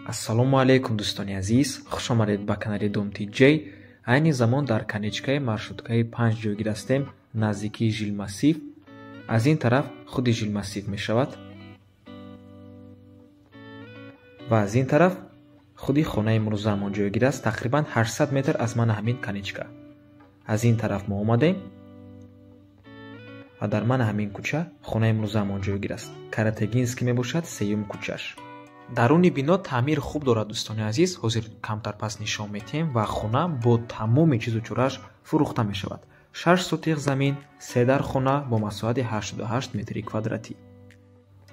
Ассалому алайкум, дӯстони азиз, хуш омадед ба канали Дом ТЖ. Айни замон дар конечкаи маршруткаи 5 ҷойгир ҳастем, наздикии Жилмассив. Аз ин тараф худи Жилмассив мешавад ва аз ин тараф худи хонаи имрӯзаамон ҷойгир аст, тақрибан 800 метр аз мана ҳамин конечка. Аз ин тараф мо омадем ва дар мана ҳамин кӯча хонаи имрӯзаамон ҷойгир аст. Каратегинский мебошад, сеюм кӯчаш. Даруни бино таъмир хуб дорад, дӯстони азиз, ҳозир камтар пас нишон метиҳем ва хона бо тамоми чизу чорааш фурӯхта мешавад. 6 сотиқ замин, 3 дар хона бо масоҳати 88 метри квадратӣ.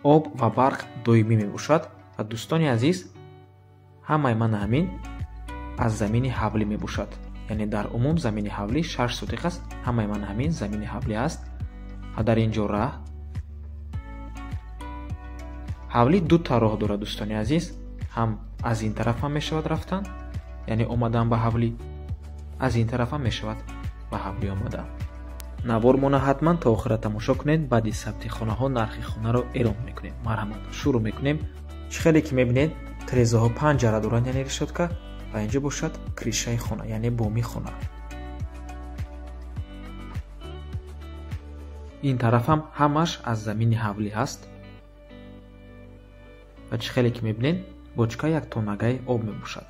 Об ва барқ доимӣ мебошад ва дӯстони азиз, ҳамаи мана ҳамин аз замини ҳавлӣ мебошад. Яъне дар умум замини ҳавлӣ 6 сотиқ аст, ҳамаи мана ҳамин замини ҳавлӣ аст ва дар ин ҷо раҳ. Ҳавлӣ ду та роҳ дорад, дӯстони азиз, ҳам аз ин тараф ҳам мешавад рафтан, яъне омадан ба ҳавлӣ, аз ин тараф ҳам мешавад ба ҳавлӣ омадан. Навормона ҳатман то охира тамошо кунед, баъди сабти хонаҳо нархи хонаро эълон мекунем. Марҳамат, шурӯъ мекунем. Чӣ хеле ки мебинед, трезаҳо панҷара доранд, яъне решотка, ва инҷо бошад кришаи хона, яъне боми хона. Ин тараф ҳам ҳамаш аз замини ҳавлӣ ҳаст. Ва чӣ хеле ки мебинед, бочка як тонагаи об мебошад.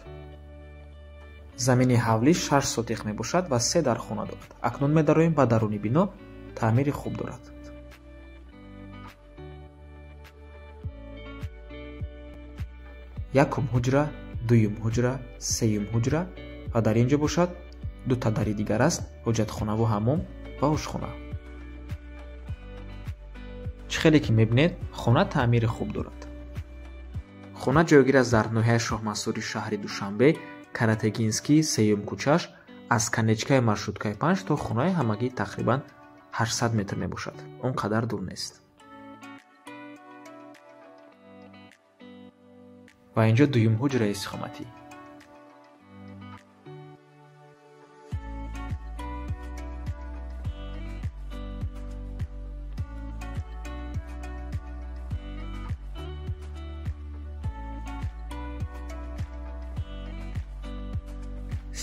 Замини ҳавлӣ 6 сотиқ мебошад ва 3 дар хона дорад. Акнун медароем ба даруни бино, таъмири хуб дорад. Якум ҳуҷра, дуюм ҳуҷра, сеюм ҳуҷра ва дар ин ҷо бошад ду та дари дигар аст, ҳоҷатхонаву ҳаммом ва ошхона. Чӣ хеле ки мебинед, хона таъмири хуб дорад. Хона ҷойгир аст дар ноҳияи Шоҳмансури шаҳри Душанбе, Каратегинский, сеюм кӯчаш, аз конечкаи маршруткаи 5 то хонаи ҳамагӣ тақрибан 800 метр мебошад. Он қадар дур нест. Ва инҷо дуюм ҳуҷраи истиқоматӣ.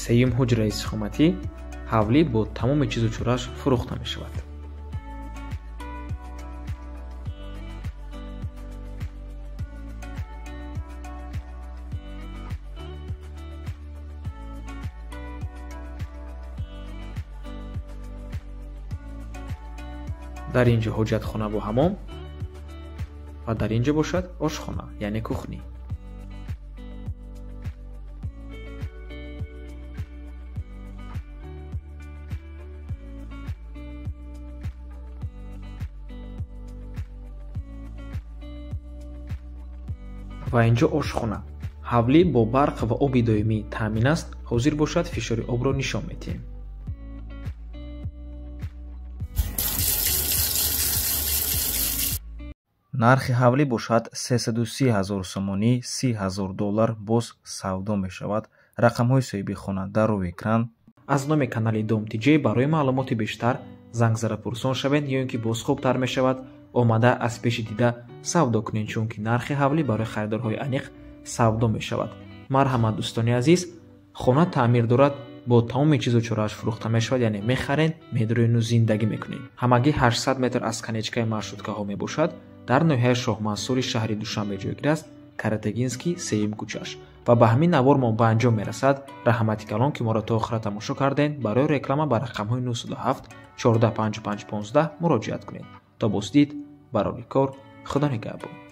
Сеюм ҳуҷраи истиқоматӣ, ҳавлӣ бо тамоми чизу чорааш фурӯхта мешавад. Дар ин ҷо ҳоҷатхона бо ҳаммом ва дар ин ҷо бошад ошхона, яъне кухни. Ва инҷо ошхона. Ҳавлӣ бо барқ ва оби доимӣ таъмин аст. Ҳозир бошад фишори обро нишон медиҳем. Нархи ҳавлӣ бошад 330 000 сомонӣ, 30 000 доллар боз савдо мешавад. Рақамҳои соҳиби хона дар рӯи экран. Аз номи канали Дом ТЖ барои маълумоти бештар занг зада пурсон шавед ё ин ки боз хубтар мешавад омада аз пеши дида савдо кунед, чунки нархи ҳавлӣ барои харидорҳои аниқ савдо мешавад. Марҳамат, дӯстони азиз, хона таъмир дорад, бо тамоми чизу чорааш фурӯхта мешавад, яъне мехаред, медроену зиндагӣ мекунед. Ҳамагӣ 800 метр аз конечкаи маршруткаҳо мебошад, дар ноҳияи Шоҳмансури шаҳри Душанбе ҷойгир аст, Каратегинский, сеюм кӯчаш. Ва ба ҳамин навор мо ба анҷом мерасад. Раҳмати калон, ки моро то охира тамошо кардед. Барои реклама ба рақамҳои 907 14 55 15 муроҷиат кунед. То боздид, барори кор, Худо нигаҳбон.